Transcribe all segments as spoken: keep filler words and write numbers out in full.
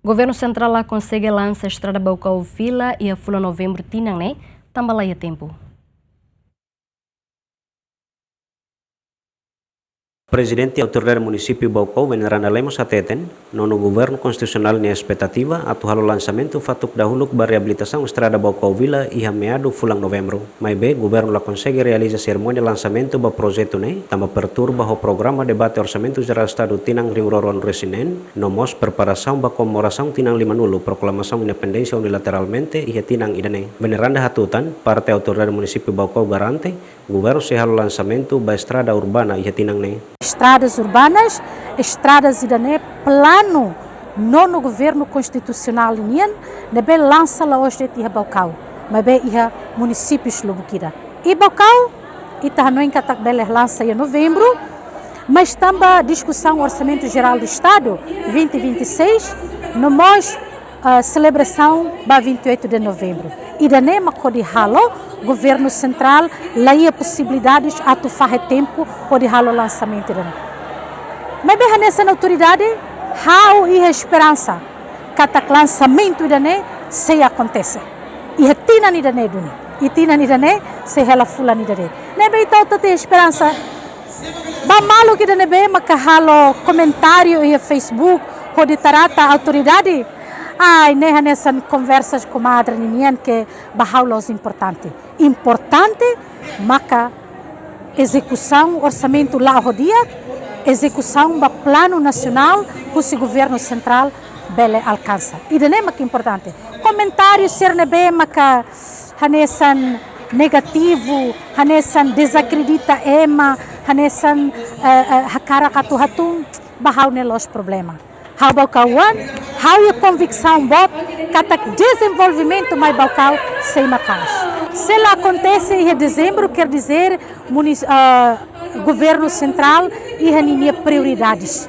Governu Sentrál la konsege lansa estrada Baucau Vila iha fulan Novembru tinan ne'e, tanba la iha tempu. Prezidente Autoridade Munisípiu Baucau, Veneranda Lemos hateten, nonu Governu Konstitusionál nia espetativa atu halo lansamentu fatuk dahuluk ba reabilitasaun estrada Baucau Vila iha meadu fulan Novembru. Maibé, governu la konsege realiza serimónia lansamentu ba projetu ne'e, tanba perturba ho programa debate Orsamentu Jerál Estadu tinan rihun rua ruanulu-resin-neen, no mós preparasaun ba komemorasaun tinan limanulu proklamasaun independénsia unilateralmente iha tinan ida-ne'e. Veneranda hatutan, parte Autoridade Munisípiu Baucau garante, governu sei halo lansamentu ba estrada urbana iha tinan ne'e. Estradas urbanas, estradas ida-ne'e planu nonu Governu Konstitusionál nian, ne'ebé lansa la'ós de'it iha Baucau, maibé iha munisípius lubuk ida. I Baucau, ita hanoin katak bele lansa iha Novembru, mas tanba diskusaun Orsamentu Jerál do Estadu vinte vinte e seis, no mós, ah, selebrasaun ba vinte e oito de Novembro. Ida-ne'e mak hodi halo, Governu Sentrál la iha posibilidades atu fahe tempu hodi halo lansamentu ida-ne'e. Maibé hanesan autoridade, ha'u iha esperansa katak lansamentu ida-ne'e sei akontese iha tinan ida-ne'e duni. I tinan ida-ne'e sei hela fulan ida de'it. Ne'ebé ita hotu iha esperansa. Ba maluk ida ne'ebé maka halo komentáriu iha Facebook hodi trata autoridade. Ai, ne'e hanesan konversa komadre ninian ke ba ha'u la'ós importante. Importante maka ezekusaun orsamentu la'o ho di'ak, ezekusaun ba planu nasionál husi Governu Sentrál bele alkansa. Ida-ne'e mak importante. Komentáriu sira ne'ebé maka hanesan negativu, hanesan dezakredita ema, hanesan, eh, eh, hakarak atu hatún, ba ha'u ne'e la'ós problema. Ha'u Baucauan, ha'u iha konviksaun boot katak dezenvolvimentu mai Baucau sei maka'as. Se la akontese iha Dezembru, quer dizer, munis-, ah, Governu Sentrál iha ninia prioridades.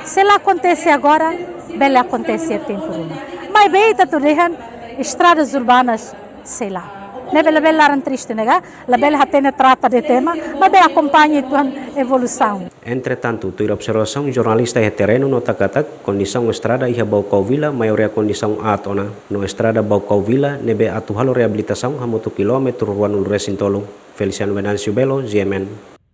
Se la akontese agora, bele akontese iha tempu ruma. Maibé ita atu dehan estradas urbanas, sei la. Ne'ebé labele laran triste ne'e ka, labele hatene trata de'it ema, maibé akompaña uitoan evolusaun. Entretantu, tuir observasaun jornalista iha terrenu nota katak, kondisaun estrada iha Baucau Vila maioria kondisaun aat ona, no estrada Baucau Vila ne'ebé atu halo reabilitasaun hamutuk kilómetru ruanulu-resin-tolu. Feliciano Venâncio Belo, G M N.